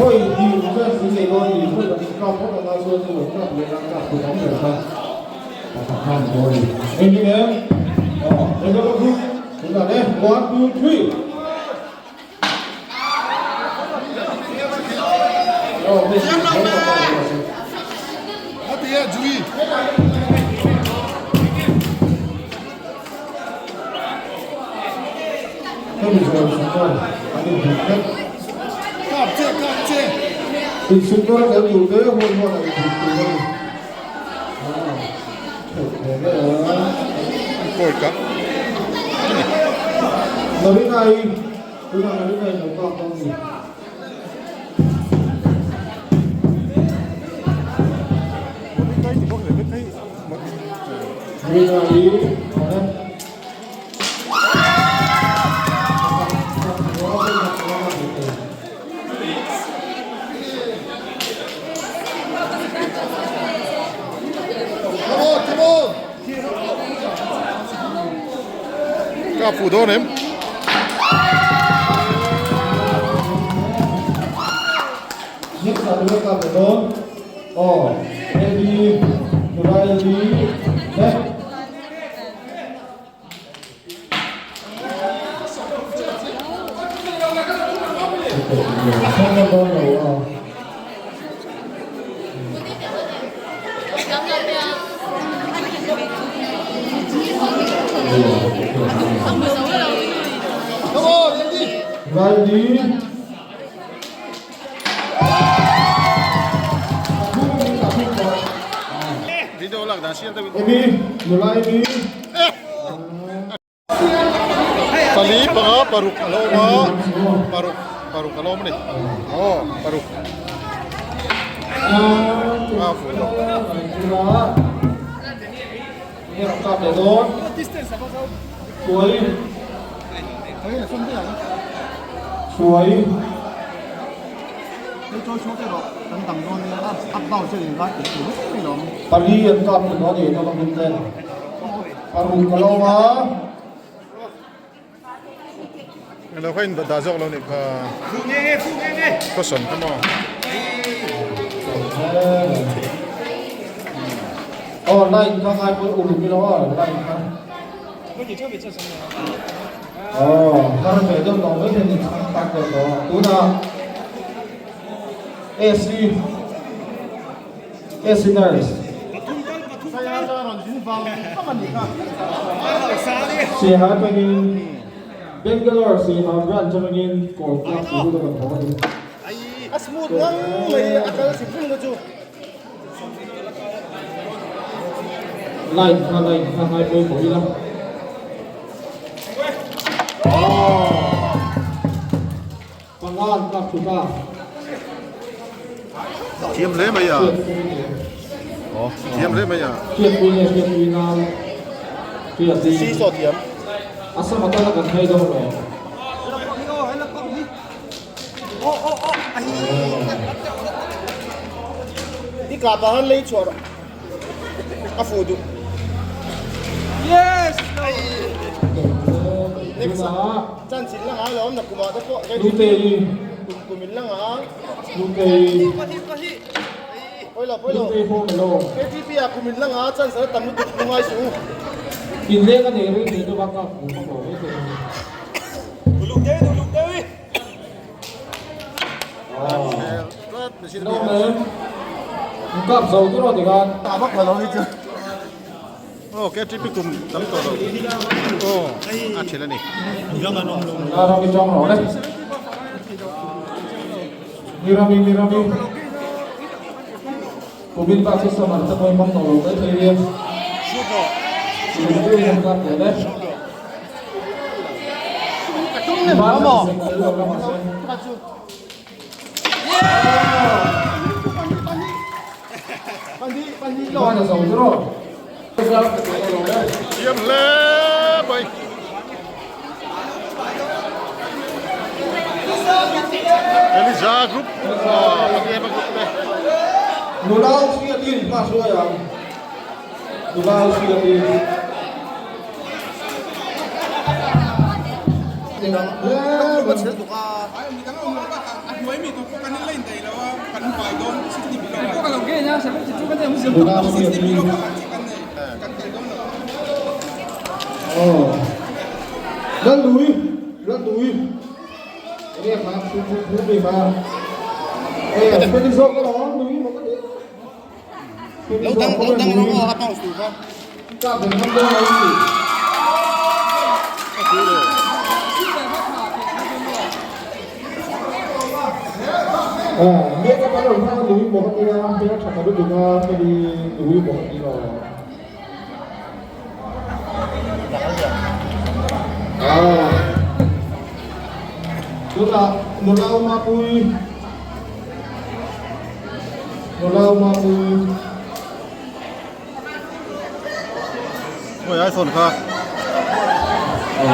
Vawi hnih chance in nei dawn ni, vawi pahnih kap phawt anga chuan chu rawn kap leh a kap tu tam ber kha pakhat kha ni dawn a ni. Engtin em? Aw, Bengaluru group tunah le, one, two, three. Insuihnawn tel tur te huan huan a inhmuh tur a ni. Marina-i Tunah ka ring a ilo kak dawn ni. Marina hi awle. Come on, come on. Ka fuh dawn em? Next ah tuna ka pe dawn. Aw, LB, nula LB, ne. Thang na dawn lo a. Ready? Amy, nula Amy. Pali panga paruk a lo awm a paruk paruk a lo awm a ni aw paruk a fuh lo. Pali an kap tawh a ni naupang te. Paruk ka lo awm a. Lo kha in dah zawk lo nih kha. Caution kha maw. Aw line kha ngai pawh uluk ilo aw line kha. Aw har ve deuh tawh mai thei ni tak deuh tawh tunah AC AC nurse. Siaha atangin Bangalore Siaha branch atangin kawl tlak tur a rawn haw a ni. A smooth ngang mai a kal hrim hrim na chu. Line kha line kha ngai pawimawh ila. Panga an tlak thut a. Thiam hle mai a. Thiam hle mai a. Hriatpui nge hriatpui nan hriatpui. Si saw thiam. A sama tana kan phei dawn lo. I kap ah han lei chhuah rawh. A fuh duh. Yes! Next ah chance in la ngai lo na kumah te pawh Lutei kum kum in la nga. Lutei Pawilo pawilo. Lutei pawh ni lo. KTP ah kum in la nga chance a tam lutuk lu ngai suh u. In leng a nei rei thei deuh a ka kum a tawh mai thei. Uluk deuh in uluk deuh i. Kap zo tur aw tikhan. Ta vak lo hi chu. Aw KTP kum tam tawh lo. Aw a thil a ni. Rami tawng rawh le. Mi rami mi rami. Kumin bak chu samar te pawhin hmang tawh lo mai thei nia. Tum in kap leh le. Thiam hle mai. Eliza group Pathian group te. Nula hriatin hma hruai ang. Nula hriatin. Nula hriat hi Aw Lalnui Lalnui Enge kha thu thu thu mi kha E Feli zawk ka lawm nui maw ka nia Feli zawk ka lawm nui Kap ve ngam dawn lo ni. Aw, me ka lo kha nui maw ka tia, hmel tha ka lutuk a, Feli nui maw ka ti lo. Aw, tunah nula Mapui, nula Mapui. Oi ai sawn kha i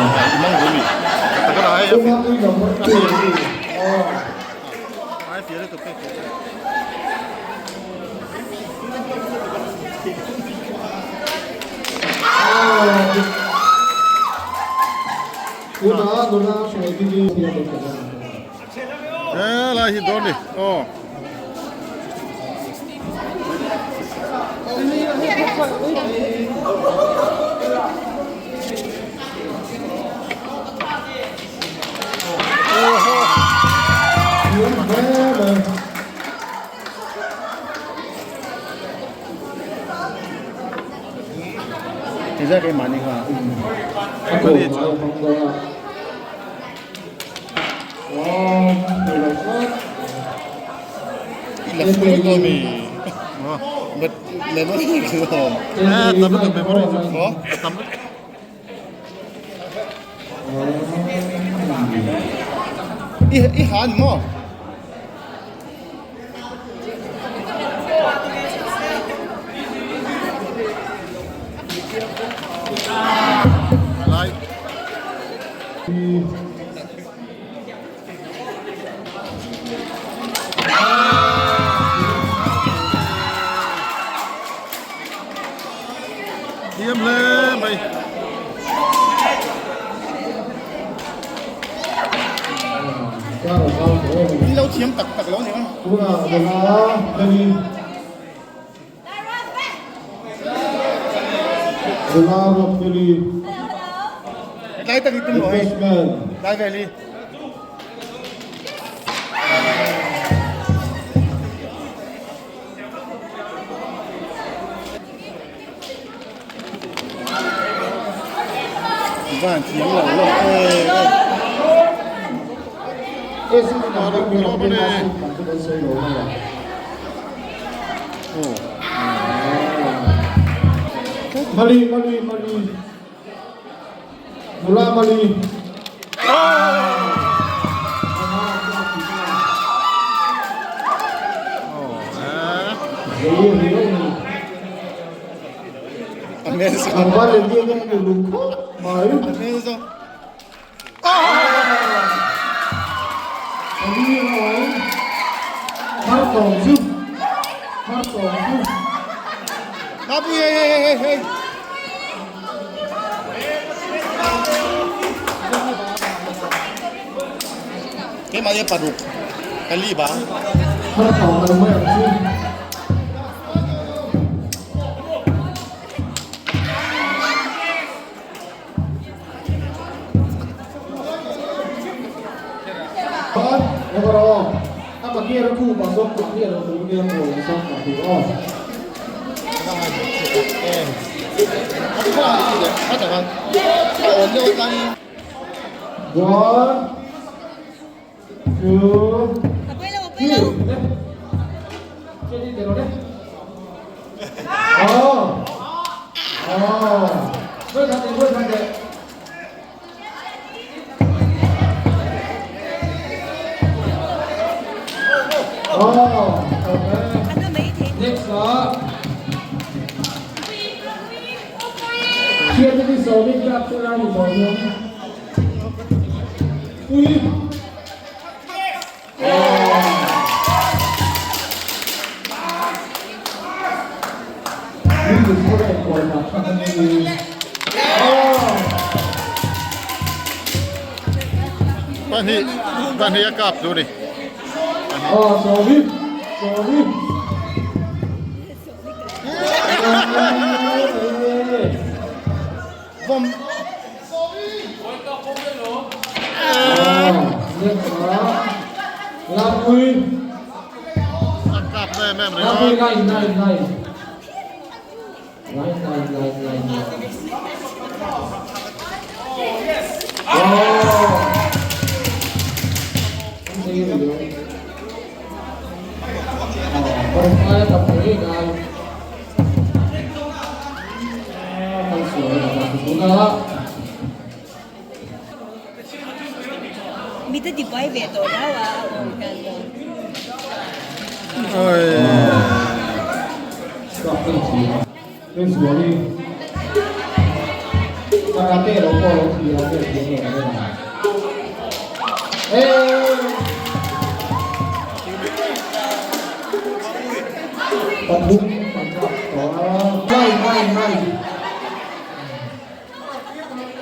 mang ve mi tak a ai ai fia le tuk e He lai hi dawn ni aw. I han maw? Lai. Thiam hle mai. In lo thiam tak tak lo ni ang. Tlai tak i tum lo hei. Tlai vel hi. Van thiam lo lo e. Mali mali mali Nula mali. Keimah hi paruk pali ba. One, two, three. Ờ. Ờ. Bước ra đi, Oh, okay. Next up. Here to be solving capture and volume. Ui. Pahnih pahnih a kap chu ni. Aw sawmi sawmi. Vawm. A kap na em em ringawt. Mi te tibuai ve tawh rau a a awm hian dawn.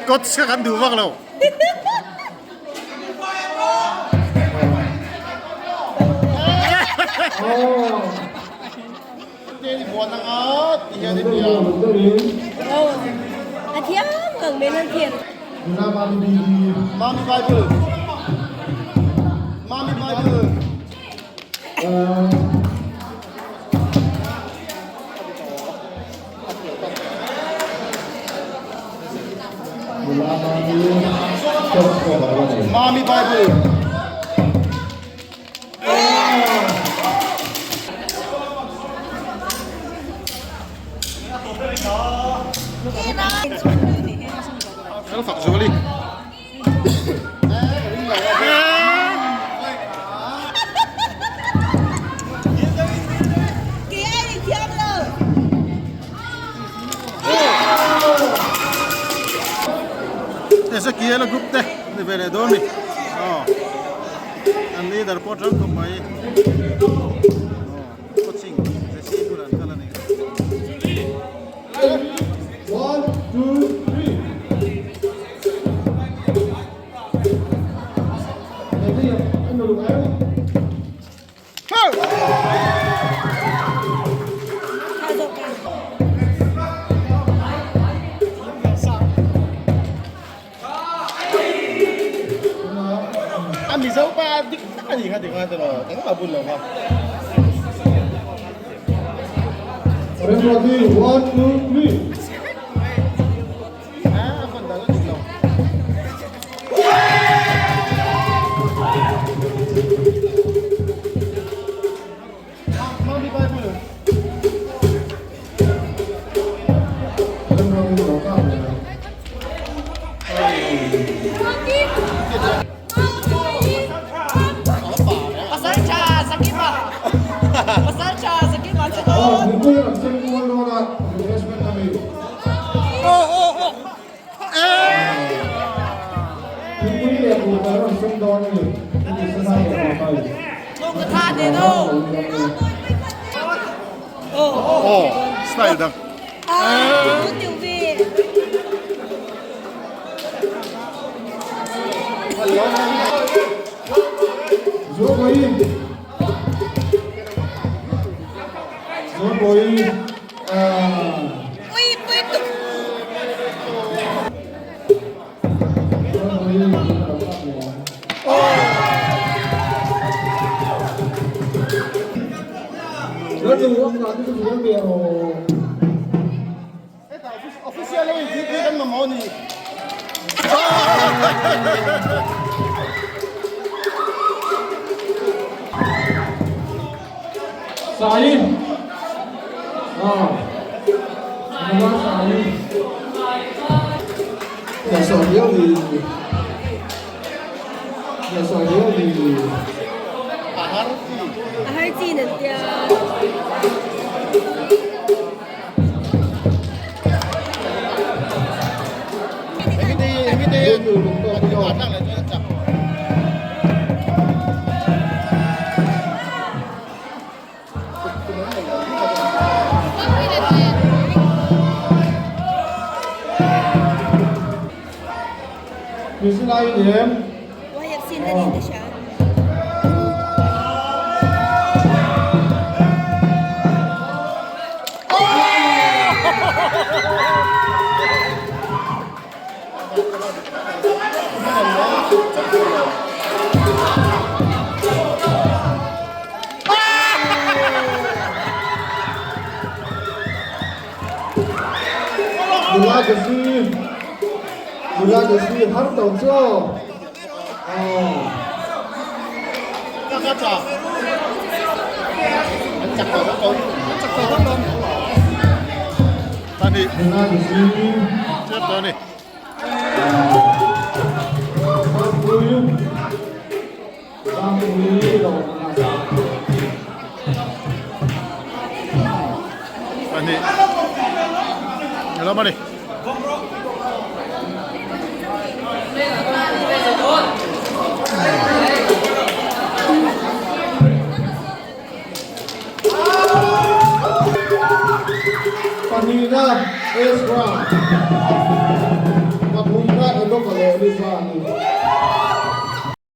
Coach kha kan duh vak lo. A thiam ngang mai nan thiam. Mami Bible. Mami Bible. Mami Bible. Kan fak zuali. Ezekiel group te ni ve leh dawn a ni aw an leader pawh tang khawp mai aw coaching Jesse bulah an kal a ni. A Mizo pa dik tak a ni kha ti kha tiraw engmah bun lo kha. Ready, 1, 2, 3. Aw style dang. Official in thil kan mamawh ni. Sai. À. Nó sai. Nhà sở hữu thì nhà sở hữu thì A har chin an tia. 你是哪一年？ YFC na dito siya. Nula Jesse Nula Jesse har tawh chu aw Nula Jesse Pahnih a lam a ni. Pahnihna Ezra.